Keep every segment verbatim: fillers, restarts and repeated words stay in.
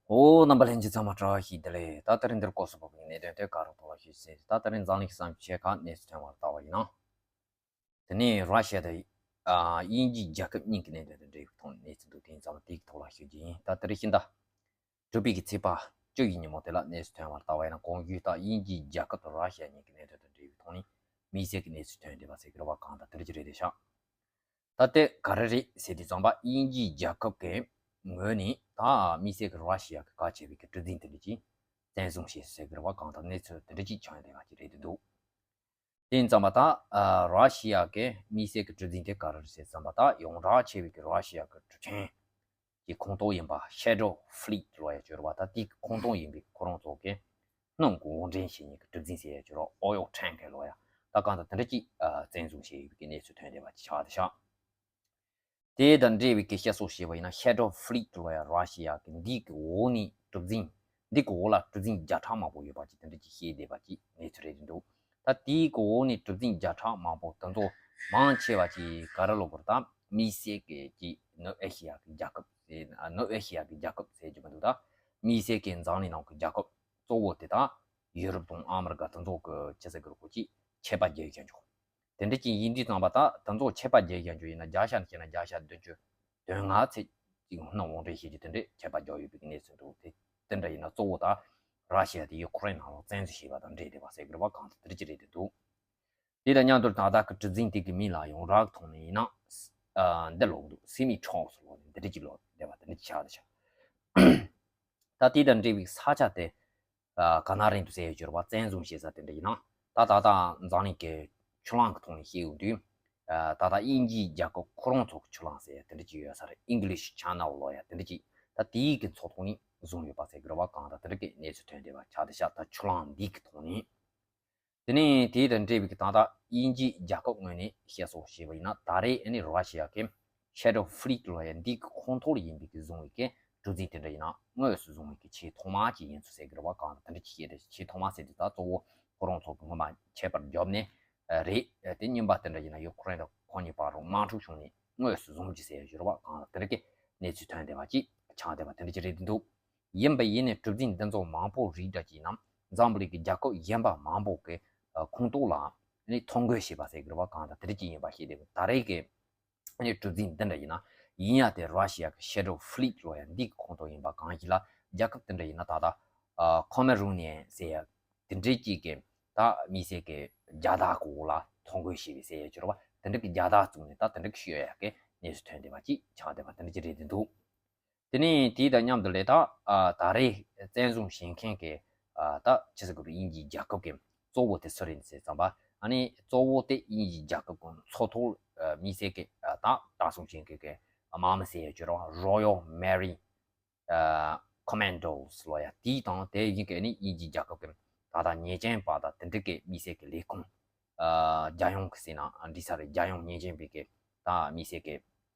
ཨོ། རྣམ་པ་ལྷན་རྒྱས་ཚང་མ་བཀྲ་ཤིས་བདེ་ལེགས། ད་དེ་རིང་འདིར་སྐོར་སུ་བབས་པའི་གནད་དོན་དེ་ག་རུ་ཐོག་ལ་ཞུས་ཟེར། ད་དེ་རིང་འཛམ་གླིང་གི་བསམ་འཆར་ཁག་གནས་ཚུལ་ཐོན་པར་བལྟ་བ་ཡིན་ན། དེ་ནས་ར་ཤི་ཡ་དང་ཨ་དབྱིན་ཇིའི་རྒྱལ་ཁབ་གཉིས་ཀྱི་གནད་དོན་དང་འབྲེལ་བའི་ཐོག་གནས་ཚུལ་འདུག་དེ་ཡིན་ཙང་དེའི་ཐོག་ལ་ཞུ་རྒྱུ་ཡིན། ད་དེ་རིང་ཕྱི་ཟླ་དྲུག་པའི་གི་ཚེས་པ་བཅུ་ཡི་ཉིན་མོ་དེ་ལ་གནས་ཚུལ་ཐོན་པར་བལྟ་བ་ཡིན་ན། གོང་ཞུས་ལྟར་དབྱིན་ཇིའི་རྒྱལ་ཁབ་དང་ར་ཤི་ཡ་གཉིས་ཀྱི་གནད་དོན་དང་འབྲེལ་བའི་ཐོག་ནས་དམིགས་བསལ་གྱི་གནས་ཚུལ་ཐོན་བསྡད་པ་ཟེར་གྱི་རེད་པ། གང་ལྟར་དེ་འདྲ་ཅིག་རེད་དེ་ཤག་ད་དེ་ག་རེ་རེད་ཟེར་དུས་ཙམ་པ། དབྱིན་ཇིའི་རྒྱལ་ཁབ་ཀྱི་ངོས་ནས་ད་དམིགས་བསལ་གྱི་ར་ཤི་ཡ་གི་གལ་ཆེ་བའི་གི་གྲུ་གཟིངས་དེ་འདྲ་ཅིག་བཙན་བཟུང་བྱས་ཟེར་གྱི་རེད་པ། གང་ལྟར་གནས་ཚུལ་དེ་འདྲ་ཅིག་ཆགས་ཡོང་བསྡད་པ་ཅིག་རེད་དེ་འདུག་དེ་ཡིན་ཙམ་པ་ད་ཨ་ར་ཤི་ཡ་གི་དམིགས་བསལ་གྱི་གྲུ་གཟིངས་དེ་ག་རེ་རེད་ཟེར་ཙམ་པ། ད་ཡོངས་གྲགས་ཆེ་བའི་གི་ར་ཤི་ཡ་གི་གྲུ་ཆེན་གྱི་ཁོངས་གཏོགས་ཡིན་པ། Shadow Fleet་ལབ་ཡ་ཅིག་ཡོད་རེད་པ། ད་དེའི་ཁོངས་གཏོགས་ཡིན་པའི་ཁོ་རང་ཚོ་གི་སྣུམ་གྱི་དབོར་འདྲེན་བྱེད་མཁན་གྱི་གྲུ་གཟིངས་ཟེར་ཡ་ཅིག་ཡོད་རེད། Oil Tanker་ལབ་ཡ། ད་གང་ལྟར་དེ་འདྲ་ཅིག་ཨ་བཙན་བཟུང་བྱས་ཡོད་པའི་གི་གནས་ཚུལ་ཐོན་བསྡད་པ་ཅིག་ཆགས་བསྡད་ཤག་དེ་དང་འབྲེལ་བའི་གི་བཤད་སྲོལ་བྱས་པ་ཡིན་ན། Shadow Fleet་ལབ་ཡ་ར་ཤི་ཡ་གི་འདི་གི་འོག་ནས་གྲུ་གཟིངས། འདི་གི་འོག་ལ་གྲུ་གཟིངས་བརྒྱ་ཕྲག་མང་པོ་ཡོད་པ་ཅིག་དེ་འདྲ་ཅིག་བཤད་བསྡད་པ་ཅིག་གནས་ཚུལ་རེད་འདུག་ད་དེའི་གི་འོག་ནས་གྲུ་གཟིངས་བརྒྱ་ཕྲག་མང་པོ་དེ་ཚོ་མང་ཆེ་བ་ཅིག་ག་རེ་ལབ་དགོས་རེད། ད་དམིགས་བསལ་གྱི་ཅིག་ནུབ་ཨེ་ཤི་ཡ་གི་རྒྱལ་ཁབ་ཟེར། ནུབ་ཨེ་ཤི་ཡ་གི་རྒྱལ་ཁབ་ཟེར་རྒྱུ་མི་འདུག་ད་དམིགས་བསལ་གྱི་འཛམ་གླིང་ནང་གི་རྒྱལ་ཁབ་གཙོ་བོ་དེ་ད་ཡུ་རོབ་དང་ཨ་མི་རི་ཀ་དེ་ཚོ་གི་ཅི་ཟེར་དགོས་རེད། ཁོ་ཅིག་ཆད་པ་བརྒྱབ་ཡོད་ཀྱང་ཆོག་དེ་འདྲ་ཅིག་ཡིན་དུས་ཙམ་པ། ད་དེ་ཚོ་ཆད་པ་བརྒྱབ་ཡོད་ཀྱང་ཆོག་ཡིན་ན། བརྒྱ་ཆ་ནས་བཤད་ན་བརྒྱ་ཆ་བདུན་ཅུ་དོན་ལྔ་ཚད་ཅིག་སྣུམ་དབོར་འདྲེན་བྱེད་རྒྱུ་དེ་འདྲ་ཆད་པ་བརྒྱབ་ཡོད་པའི་གནས་ཚུལ་འདུག་དེ་དེ་འདྲ་ཡིན་ན་གཙོ་བོ་ད་ར་ཤི་ཡ་དེ་ཡུ་ཁུ་རེན་ནང་ལ་བཙན་འཛུལ་བྱས་པ་དང་འབྲེལ་བསྡད་པ་ཟེར་དགོས་རེད་པ། གང་ལྟར་དེ་འདྲ་ཅིག་རེད་དེ་འདུག་དེ་དང་མཉམ་དུ་ད་ལྟ་གི་གྲུ་གཟིངས་དེ་གི་མིང་ལ་ཡོངས་གྲགས་ཐོག་ནས་ཡིན་ན་ཨ་འདི་ལབ་འདུག Simi Troll་ལབ་ནས་འདི་འདྲ་ཅིག་ལབ་བསྡད་པ་དེ་འདྲ་ཅིག་ཆགས་བསྡད་ཤག་ད་དེ་དང་འབྲེལ་བའི་ས་ཆ་དེ་ཨ་ག་ན་རེད་འདུག་ཟེར་ཡོད་ཅོར་བ་བཙན་བཟུང་བྱེད་ས་དེ་འདྲ་ཡིན་ན། ད་ད་ལྟ་འཛམ་གླིང་གི་ཆུ་གླིང་གི་ཐོག་ནས་བཤད་ཡོང་དུས། ཨ་ད་ལྟ་དབྱིན་ཇིའི་རྒྱལ་ཁབ་ཁོ་རང་ཚོ་གི་ཆུ་གླིང་ཟེར་ཡ་དེ་འདྲ་ཅིག་ཡོད་ས་རེད། English Channel་ལབ་ཡ་དེ་འདྲ་ཅིག་ད་དེའི་གི་མཚོ་ཐོག་ནས་བཟུང་ཡོད་པ་ཟེར་གི་རེད་པ། གང་ལྟར་དེ་འདྲ་གི་གནས་ཚུལ་ཐོན་བསྡད་པ་ཆགས་བསྡད་ཤག་ད་ཆུ་གླིང་འདི་གི་ཐོག་ནས། དེ་ནས་དེ་དང་འབྲེལ་བའི་གི་ད་ལྟ་དབྱིན་ཇིའི་རྒྱལ་ཁབ་ངོས་ནས་བཤད་སྲོལ་བྱས་པ་ཡིན་ན། ད་རེས་ཨ་ནི་ར་ཤི་ཡ་གི་Shadow Fleet་ལབ་ཡ་འདི་གི་ཁོངས་གཏོགས་ལ་ཡིན་པའི་གི་བཟུང་བའི་གི་གྲུ་གཟིངས་དེ་འདྲ་ཡིན་ན་དངོས་སུ་བཟུང་བའི་གི་ཆེས་ཐོག་མ་ཅིག་ཡིན་ཚུལ་ཟེར་གི་རེད་པ། གང་ལྟར་དེ་འདྲ་ཅིག་བཤད་དེ། ཆེས་ཐོག་མ་ཟེར་དུས་ད་གཙོ་བོ་ཁོ་རང་ཚོ་གི་སྔོན་མ་ཆད་པ་བརྒྱབ་ནས་རེད། དེ་གཉིས་པ་དེ་འདྲ་ཡིན་ན་ཡུ་ཁུ་རེན་དང་ཁོ་གཉིས་བར་རུ་དམག་འཁྲུག་བྱུང་ནས་དངོས་སུ་བཟུང་རྒྱུ་ཟེར་ཡ་ཅིག་ཡོད་རེད་པ། གང་ལྟར་དེ་འདྲ་གི་གནས་ཚུལ་ཐོན་བསྡད་པ་ཅིག་ཆགས་བསྡད་པ་དེ་འདྲ་ཅིག་རེད་འདུག་ཡིན་པ་ཡིན་ནའི་གྲུ་གཟིངས་འདི་ཚོ་མང་པོ་རིགས་འདྲ་ཅིག་ཡིན་ན་འཛམ་བུ་གླིང་གི་རྒྱལ་ཁབ་གཞན་པ་མང་པོ་གི་ཨ་ཁོངས་གཏོགས་ལ་ནི་ཐོ་འགོད་བྱས་པ་ཟེར་གི་རེད་པ། གང་ལྟར་དེ་འདྲ་ཅིག་ཡིན་པ་ཤེས་བསྡད་པ། ད་རེས་ཀྱི་ནི་གྲུ་གཟིངས་འདི་འདྲ་ཡིན་ན་ཡིན་ཡ་དེ་ར་ཤི་ཡ་གི་Shadow Fleet་ལབ་ཡ་འདི་གི་ཁོངས་གཏོགས་ཡིན་པ་གང་ཞིག་ལ། རྒྱལ་ཁབ་དེ་འདྲ་ཡིན་ན་ད་ལྟ་ཨ་Cameroonian་ཟེར་ཡ་དེ་འདྲའི་ཅིག་གི་ད་དམིགས་བསལ་གྱི་རྒྱལ་དར་གྱི་འོག་ལ་ཐོ་འགོད་བྱས་པའི་ཟེར་ཡ་ཅིག་ཡོད་རེད་པ། དེ་འདྲ་གི་རྒྱལ་དར་བཙུགས་ནས་ད་དེ་འདྲ་གི་ཤོད་ཡ་གི་གནས་ཚུལ་ཐོན་བསྡད་པ་ཅིག་ཆགས་བསྡད་པ་དེ་འདྲ་ཅིག་རེད་དེ་འདུག་དེ་ནས་དེའི་དང་མཉམ་དུ་ལས་ད་ཨ་ད་རེས་བཙན་བཟུང་བྱེད་མཁན་གྱི་ཨ་ད་ཅི་ཟེར་དགོས་རེད། དབྱིན་ཇིའི་རྒྱལ་ཁབ་ཀྱི་གཙོ་བོ་དེ་སུ་རེད་ཟེར་ཙམ་པ། ཨ་ནི་གཙོ་བོ་དེ་དབྱིན་ཇིའི་རྒྱལ་ཁབ་ཀྱི་མཚོ་ཐོག་ཨ་དམིགས་བསལ་གྱི་ཨ་ད་ལྟ་སྲུང་བྱེད་མཁན་གྱི་དམག་མི་ཟེར་ཡ་ཅིག་ཡོད་རེད་པ། Royal Marine་ཨ་Commandos་ལབ་ཡ་དེའི་དང་དེ་ཡིན་གྱི་ཨ་ནི་དབྱིན་ཇིའི་རྒྱལ་ཁབ་ཀྱི་ད་ལྟ་ཉེས་ཅན་པ་དང་དེ་འདྲ་གི་དམིགས་བསལ་གྱི་ལས་ཁུངས། ཨ་རྒྱལ་ཡོངས་ཀྱི་ཟེར་ན་འགྲིག་ས་རེད། རྒྱལ་ཡོངས་ཉེས་ཅན་པའི་གི་ད་དམིགས་བསལ་གྱི་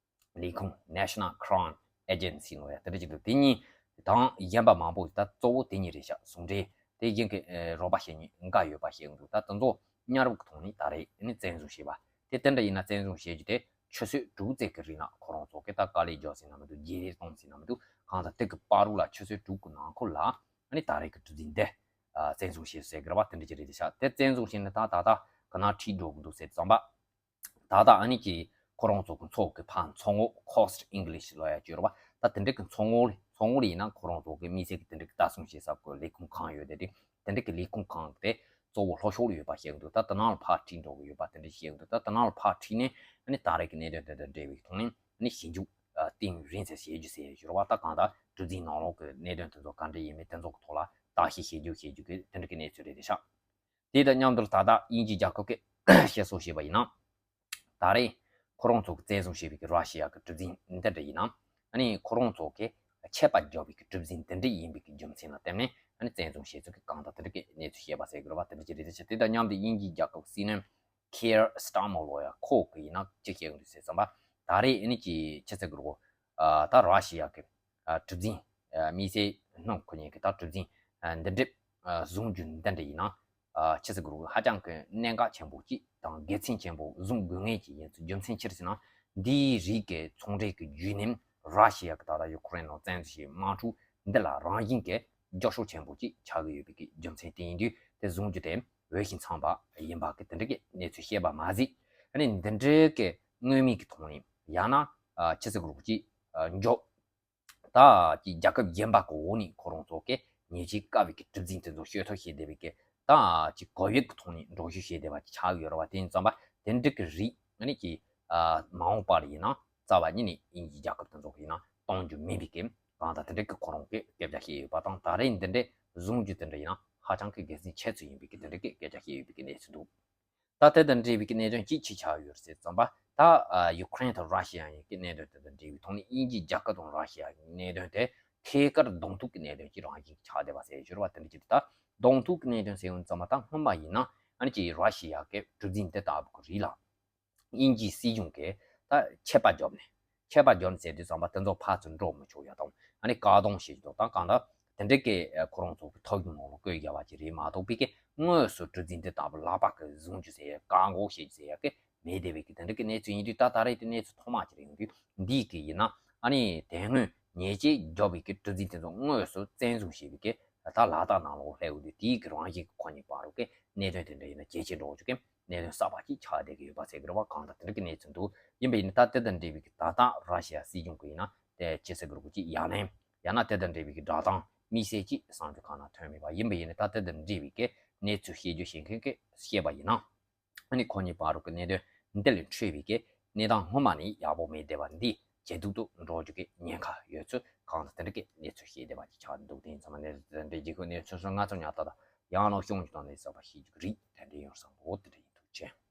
ལས་ཁུངས་National Crime Agency་ལབ་ཡ་དེ་འདྲ་ཅིག་འདུག་དེ་གཉིས་དང་གཞན་པ་མང་པོ་ད་གཙོ་བོ་དེ་གཉིས་རེད་ཤག་ཟུང་འབྲེལ་དེ་གཞན་གྱི་ཨ་རོགས་པ་བྱེད་མཁན་འགའ་ཡོད་པ་ཞིག་འདུག་ད་དེ་ཚོ་མཉམ་རུབ་ཀྱི་ཐོག་ནས་ད་རེས་ཨ་ནི་བཙན་བཟུང་བྱས་པ་དེ། དེ་འདྲ་ཡིན་ན་བཙན་བཟུང་བྱེད་རྒྱུ་དེ་ཆུ་ཚོད་དྲུག་ཙམ་གྱི་རིང་ལ་ཁོ་རང་ཚོ་གི་ད་དཀའ་ལས་རྒྱག་ཟེར་ན་མི་འདུག་རྗེས་ལུས་གཏོང་ཟེར་ན་མི་འདུག་གང་ལྟར་དེ་གི་བར་དུ་ལ་ཆུ་ཚོད་དྲུག་གི་ནང་འཁོད་ལ་ཨ་ནི་ད་རེས་ཀྱི་གྲུ་གཟིངས་འདི་ཨ་བཙན་བཟུང་བྱས་ཟེར་གི་རེད་པ། དེ་འདྲ་ཅིག་རེད་དེ་ཤག་དེ་བཙན་བཟུང་བྱས་ནས་ད་ད་ལྟ་ག་ན་ཁྲིད་འགྲོ་གི་འདུག་ཟེར་ཙམ་པ། ད་ལྟ་ཨ་ནི་ཀྱི་ཁོ་རང་ཚོ་གི་མཚོ་གི་ཕར་མཚོ་ངོགས་Coast English་ལབ་ཡ་ཅིག་ཡོད་རེད་པ། ད་དེ་འདྲ་གི་མཚོ་ངོགས་ལ་མཚོ་ངོགས་ལ་ཡིན་ན་ཁོ་རང་ཚོ་གི་དམིགས་བསལ་གྱི་དེ་འདྲ་གི་ལྟ་སྲུང་བྱེད་ས་གི་ལས་ཁུངས་ཁང་ཡོད་དེ། དེ་འདྲ་གི་ལས་ཁུངས་ཁང་དེ་གཙོ་བོ་ལྷོ་ཕྱོགས་ལ་ཡོད་པ་བཤད་གི་འདུག་ད་དེ་ནང་ལ་ཕར་ཁྲིད་འགྲོ་གི་ཡོད་པ་དེ་འདྲ་བཤད་གི་འདུག་ད་དེ་ནང་ལ་ཕར་ཁྲིད་ནས་ཨ་ནི་ད་རེས་ཀྱི་གནད་དོན་དེ་དང་འབྲེལ་བའི་ཐོག་ནས་ཨ་ནི་ཞིབ་འཇུག་ཨ་གཏིང་རིང་ཙམ་བྱེད་རྒྱུ་ཟེར་ཡ་ཅིག་ཡོད་རེད་པ། ད་གང་ལྟར་གྲུ་གཟིངས་ནང་ལོགས་ཀྱི་གནད་དོན་དེ་ཚོ་ག་འདྲ་ཡིན་མིན་དེ་ཚོ་གི་ཐོག་ལ་བརྟག་ཞིབ་བྱེད་རྒྱུ་བྱེད་རྒྱུ་གི་དེ་འདྲ་གི་གནས་ཚུལ་རེད་དེ་ཤག་དེ་དང་མཉམ་དུ་ད་ལྟ་དབྱིན་ཇིའི་རྒྱལ་ཁབ་ཀྱིས་བཤད་སྲོལ་བྱས་པ་ཡིན་ན། ད་རེས་ཁོ་རང་ཚོ་གིས་བཙན་བཟུང་བྱས་པའི་གི་ར་ཤི་ཡ་གི་གྲུ་གཟིངས་འདི་འདྲ་ཡིན་ན། ཨ་ནི་ཁོ་རང་ཚོ་གིས་ཆད་པ་བརྒྱབ་པའི་གི་གྲུ་གཟིངས་འདི་འདྲ་ཡིན་པའི་གི་རྒྱུ་མཚན་ལ་བརྟེན་ནས་ཨ་ནི་བཙན་བཟུང་བྱས་ཚུལ་གྱི་གང་ལྟར་དེ་འདྲ་གི་གནས་ཚུལ་བཤད་པ་ཟེར་གི་རེད་པ། དེ་འདྲ་ཅིག་རེད་དེ་ཤག་དེ་དང་མཉམ་དུ་དབྱིན་ཇིའི་རྒྱལ་ཁབ་སྲིད་བློན་Keir Starmer་ལབ་ཡ་ཁོ་གིས་ཡིན་ན་ཅི་བཤད་གི་འདུག་ཟེར་ཙམ་པ། ད་རེས་ཨ་ནི་ཅི་ཆི་ཟེར་གི་རེད་གོ། ཨ་ད་ར་ཤི་ཡ་གི་ཨ་གྲུ་གཟིངས་ཨ་དམིགས་བསལ་སྣུམ་འཁོར་མཁན་གྱི་ད་གྲུ་གཟིངས་ཨ་འདི་འདྲ་ཨ་བཟུང་རྒྱུ་འདི་འདྲ་ཡིན་ན་ཨ་ཆི་ཟེར་དགོས་རེད། ཧ་ཅང་གི་གནད་འགག་ཆེན་པོ་གཅིག་དང་དགེ་མཚན་ཆེན་པོ་བཟུང་དགོས་ངེས་ཀྱི་ཡིན་ཚུལ། རྒྱུ་མཚན་ཅི་རེད་ཟེར་ན། འདིའི་རིགས་ཀྱི་ཚོང་འབྲེལ་གྱི་བརྒྱུད་ནས་ར་ཤི་ཡ་གི་ད་ལྟ་ཡུ་ཁུ་རེན་ནང་བཙན་འཛུལ་བྱས་དམག་འཁྲུག་ འདི་ལ་རང་བཞིན་གྱི་རྒྱབ་ཤོག་ཆེན་པོ་ཅིག་ཆགས་ཀྱི་ཡོད་པའི་གི་རྒྱུ་མཚན་དེ་ཡིན་དུས། དེ་བཟུང་རྒྱུ་དེ་འོས་ཤིང་འཚམས་པ་ཡིན་པ་གི་དེ་འདྲ་གི་གནས་ཚུལ་བཤད་པ་མ་ཟད། ཨ་ནི་འདི་འདྲའི་གི་མངོན་མིན་གི་ཐོག་ནས་ཡང་ན་ཨ་ཆི་ཟེར་དགོས་རེད། ཅིག་ཨ་འཇོག་ད་ཅིག་རྒྱལ་ཁབ་གཞན་པ་གི་འོག་ནས་ཁོ་རང་ཚོ་གི་ཉེས་ཆད་བཀལ་བའི་གི་གྲུ་གཟིངས་དེ་ཚོ་གཅོད་ཐབས་བྱེད་བསྡད་པའི་གི་ད་ཅིག་གོ་ཡོད་ཀྱི་ཐོག་ནས་འགྲོ་བཞུད་བྱས་བསྡད་པ་ཅིག་ཆགས་ཡོད་རེད་བ། དེ་ཡིན་ཙང་པ་དེ་འདྲ་གི་རིགས་ཨ་ནི་ཅིག་ཨ་མ་འོངས་པར་ཡིན་ན་རྩ་བ་ཉིད་ནས་དབྱིན་ཇིའི་རྒྱལ་ཁབ་དེ་ཚོ་གི་ཡིན་ན་གཏོང་རྒྱུ་མེད་པའི་གི་གང་ལྟར་དེ་འདྲ་གི་ཁོ་རང་གི་སྐད་ཆ་བཤད་ཡོད་པ་དང་། ད་རེས་འདི་འདྲའི་བཟུང་རྒྱུ་དེ་འདྲ་ཡིན་ན་ཧ་ཅང་གི་དགེ་མཚན་ཆེ་ཚུལ་ཡིན་པའི་གི་དེ་འདྲ་གི་སྐད་ཆ་བཤད་ཡོད་པའི་གི་གནས་ཚུལ་འདུག་ད་དེ་དང་འབྲེལ་བའི་གི་གནད་དོན་གཅིག་ཅི་ཆགས་ཡོད་རེད་ཟེར་ཙམ་པ། ད་ཨ་ཡུ་ཀེ་རེན་དང་ར་ཤི་ཡ་གཉིས་ཀྱི་གནད་དོན་དེ་དང་འབྲེལ་བའི་ཐོག་ནས་དབྱིན་ཇིའི་རྒྱལ་ཁབ་དང་ར་ཤི་ཡ་གི་གནད་དོན་དེ་ཐད་ཀར་གདོང་ཐུག་གི་གནད་དོན་གཅིག་རང་བཞིན་གྱི་ཆགས་བསྡད་པ་ཟེར་ཞུ་རེད་བ། དེ་འདྲ་ཅིག་ད་གདོང་ཐུག་གི་གནད་དོན་ཟེར་ཡོང་ཙམ་པ་ད་སྔོན་མ་ཡིན་ན་ཨ་ནི་ཅིག་ར་ཤི་ཡ་གི་གྲུ་གཟིངས་དེ་ལྟ་བུ་གི་རིགས་ལ་དབྱིན་ཇིའི་སྲིད་གཞུང་གིས་ད་ཆད་པ་བརྒྱབ་ནས། ཆད་པ་བརྒྱབ་ནས་ཟེར་དུས་ཙམ་པ་དེ་ཚོ་ཕར་ཚུར་འགྲོ་མི་ཆོག་ཡ་དང་། ཨ་ནི་བཀག་སྡོམ་བྱེད་རྒྱུ་དང་། གང་ལྟར་དེ་འདྲ་གི་ཁོ་རང་ཚོ་གི་ཐོ་གི་ནང་ལ་བཀོད་རྒྱ་བ་ཅིག་རེད་མ་གཏོགས་པའི་གི་དངོས་སུ་གྲུ་གཟིངས་འདི་ལྟ་བུ་ལག་པ་གི་བཟུང་རྒྱུ་ཟེར་ཡ། བཀག་འགོག་བྱེད་རྒྱུ་ཟེར་ཡ་གི་མེད་བསྡད་པའི་གི་དེ་འདྲ་གི་གནས་ཚུལ་ཡིན་དུས། ད་ད་རེས་དེ་གནས་ཚུལ་ཐོག་མ་ཅིག་རེད་ཡོང་དུས། འདིའི་གི་ཡིན་ན་ཨ་ནི་དེ་སྔོན་ཉེས་ཆད་བརྒྱབ་པའི་གི་གྲུ་གཟིངས་དེ་ཚོ་དངོས་སུ་བཙན་བཟུང་བྱས་པའི་གི་ད་ལག་བསྟར་ནང་ལ་སླེབས་ཡོང་དུས། དེའི་གི་རང་བཞིན་གི་ཁོ་གཉིས་བར་གི་གནད་དོན་དེ་འདྲ་ཡིན་ན་ཇེ་ཆེ་འགྲོ་བཅུག་གི་གནད་དོན་གསར་པ་ཅིག་ཆགས་བསྡད་ཀྱི་ཡོད་པ་ཟེར་གི་རེད་བ། གང་ལྟར་དེ་འདྲ་གི་གནས་ཚུལ་འདུག་ཡིན་པ་ཡིན་ན་ད་དེ་དང་འབྲེལ་བའི་གི་ད་ལྟ་ར་ཤི་ཡ་སྲིད་གཞུང་གི་ཡིན་ན་དེ་ཅི་ཟེར་དགོས་རེད། ཅིག་ཡ་ལན། ཡང་ན་དེ་དང་འབྲེལ་བའི་གི་བསྒྲགས་གཏམ་དམིགས་བསལ་ཅིག་གསར་འགྱུར་ཁག་ནང་ཐོན་མེད་པ། ཡིན་པ་ཡིན་ན་ད་དེ་དང་འབྲེལ་བའི་གི་གནས་ཚུལ་བཤད་རྒྱུ་བཤད་མཁན་གྱིས་བཤད་པ་ཡིན་ན། ཨ་ནི་ཁོ་གཉིས་བར་དུ་གི་གནད་དོན་འདི་ལས་འཕྲོས་པའི་གི་གནས་སྟངས་སྔོན་མ་ནས་ཡག་པོ་མེད་བསྡད་པ་འདི་ཇེ་སྡུག་ཏུ་འགྲོ་རྒྱུ་གི་ཉེན་ཁ་ཡོད་ཚུལ་གང་ལྟར་དེ་འདྲ་གི་གནས་ཚུལ་བཤད་བསྡད་པ་ཅིག་ཆགས་འདུག་དེ་ཡིན་ཙང་མ་གནས་ཚུལ་དེ་འདྲའི་རྗེས་ཁོ་གནས་ཚུལ་སོགས་ང་ཚོ་ཉག་ཏག་ཏག་ཡང་ལོ་ཤོང་ཅིག་དང་ལས་བསགས་པ་ཤེས་རྒྱུ་གི་རིགས་དེ་འདྲ་ཡོང་བསམ་གོ། དེ་འདྲ་ཡིན། ཐུགས་རྗེ་ཆེ།